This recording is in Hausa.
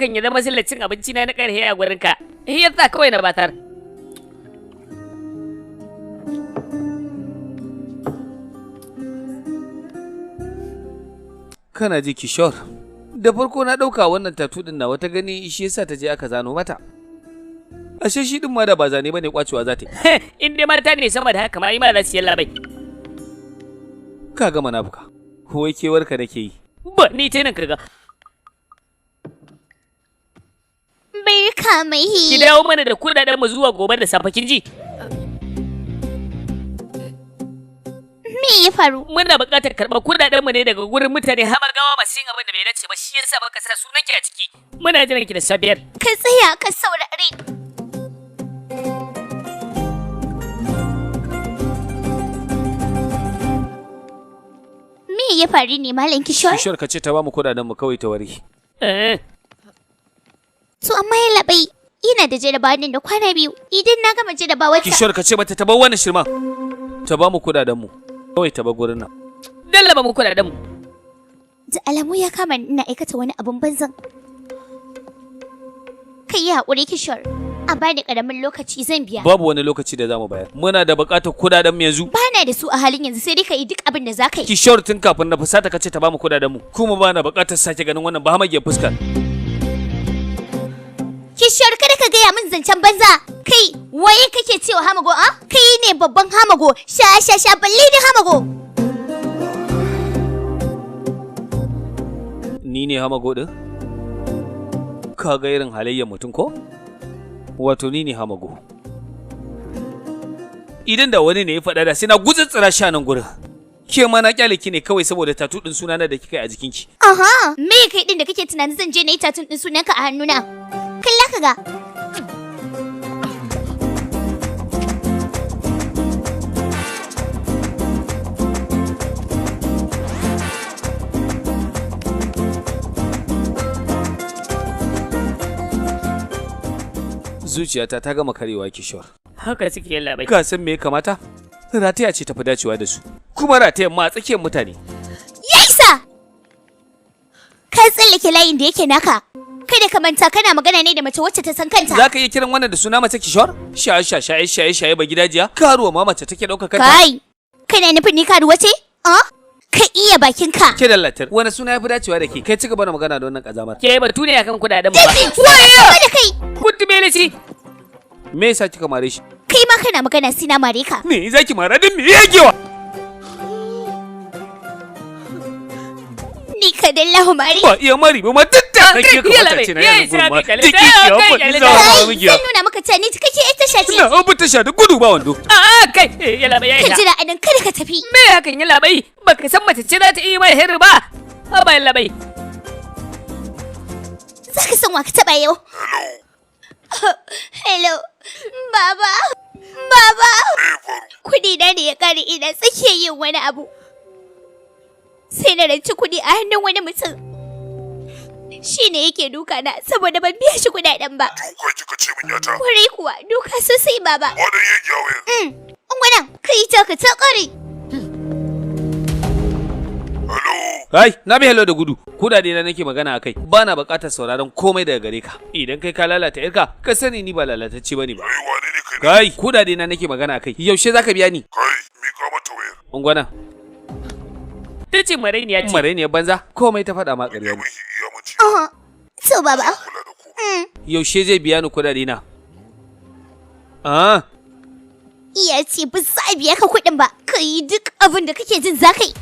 hakan ya zama sillar cin abinci na na karhe a gurinka. Yasa kawai na batar. Kana ji Kishore? Da farko na ɗauka wannan tatu ɗin na wata gani shi yasa ta je aka zano mata. Ashe shi ɗin ma da ba zane bane kwacewa za ta yi. In dai mata ne sama da haka ma yi ma za su yalla bai. Ka gama nafuka. Wai kewarka nake yi. Ba ni ta nan kaga. Barka mai Ki dawo mana da kuɗaɗen mu zuwa gobe da safe kin ji. Me ya faru? Muna buƙatar karɓar kuɗaɗen mu ne daga gurin mutane gawa masu yin abin da bai dace ba, shi yasa muka sa sunan ki a ciki. Muna jiran ki da safiyar. Ka tsaya ka saurare. Me ya faru ne, Malam Kishore? Kishore, ka ce ta bamu kuɗaɗen mu kawai ta wari. To amma ya labai, ina da jarabawa nan da kwana 2. Idan na gama jarabawar ta. Kishore, ka ce mata ta bar wannan shirman. Ta bamu kuɗaɗen mu. Kawai ta bar gurin nan. Dalla ba mu kuɗaɗen mu. Da alamu ya kama ni ina aikata wani abun banzan. Kai yi haƙuri, Kishore. A bani ƙaramin lokaci zan biya. Babu wani lokaci da zamu bayar. Muna da buƙatar kuɗaɗen mu yanzu. Bana da su a halin yanzu, sai dai ka yi duk abin da za ka yi. Kishore, tun kafin na fusata ka ce ta bamu kuɗaɗen mu. Kuma bana buƙatar sake ganin wannan bahamagiyar fuskar. Kishore, kada ka gaya min zancen banza. Kai, waye kake cewa hamago a? Kai ne babban hamago. Sha sha sha, balle ni hamago. Ni ne hamago din? Ka ga irin halayyar mutum ko? Wato ni ne hamago. Idan da wani ne ya faɗa da sai na gutsutsura sha nan gurin. Ke ma na kyale ki ne kawai saboda tatu ɗin sunana da kika yi a jikinki. Aha, me kai din da kake tunanin zan je na yi tatun din sunanka a hannuna? Kalla ka ga. Zuciyata ta gama karewa, Kishore. Haka suke yalla bai. Ka san me ya kamata? Rataya ce tafi dacewa da su. Kuma ratayan ma a tsakiyar mutane. Ya isa! Ka tsallake layin da yake naka. Kada ka manta kana magana ne da mace wacce ta san kanta. Za ka iya kiran wannan da suna mace, Kishore? Shaye shaye shaye shaye ba gidajiya? Karuwa ma mace take ɗauka kanta. Kai, kana nufin ni karuwa ce? Ah? Ka iya bakinka. Ke dallatar, wani suna ya fi dacewa da ke? Kai ci gaba da magana da wannan ƙazamar. Ke batu ne akan kuɗaɗen mu ba. Waya! Da kai. Kuntube shi. Me yasa kika mare shi? Kai ma kana magana sai na mare ka. Me za ki mara din me yagewa? Ni ka dallahu mari. Ba iya mari ba ma duk da kake kamata ce na yana gurin ma. Diki ya faɗi za mu miki. Zan nuna maka cewa ni cikakke ƴar tasha ce. Ina abu tasha da gudu ba wando. A'a kai, yalla bai ya Ka isa. jira anan, kada ka tafi. Me hakan yalla bai? Baka san mace ce za ta iya mai hirri ba. Haba yalla bai. Za ka san wa ka taɓa yau. Hello, Baba. Baba. Kudi na ne ya kare ina tsakiyar yin wani abu. Sai na ranci kudi a hannun wani mutum. Shi ne yake duka na saboda ban biya shi kudaden ba. Duka kika ce min yata. Kwarai kuwa, duka sosai, Baba. Wadda ya gyawe. Ungwanan, kai ta ka ta kare. Kai, na bi hello da gudu. Kudade na nake magana akai. Ba na buƙatar sauraron komai daga gare ka. Idan kai ka lalata yarka, ka sani ni ba lalatacce bane ba. Kai, kudade na nake magana akai. Yaushe zaka biya ni? Kai, mika mata wayar. Ungwana. Ta ce marainiya ce. Marainiyar banza, komai ta faɗa ma ƙarya ne. Aha. To, Baba. Yaushe zai biya ni kudade na? Ah, Iya ce ba za a biya ka kuɗin ba. Ka yi duk abin da kake jin za ka yi.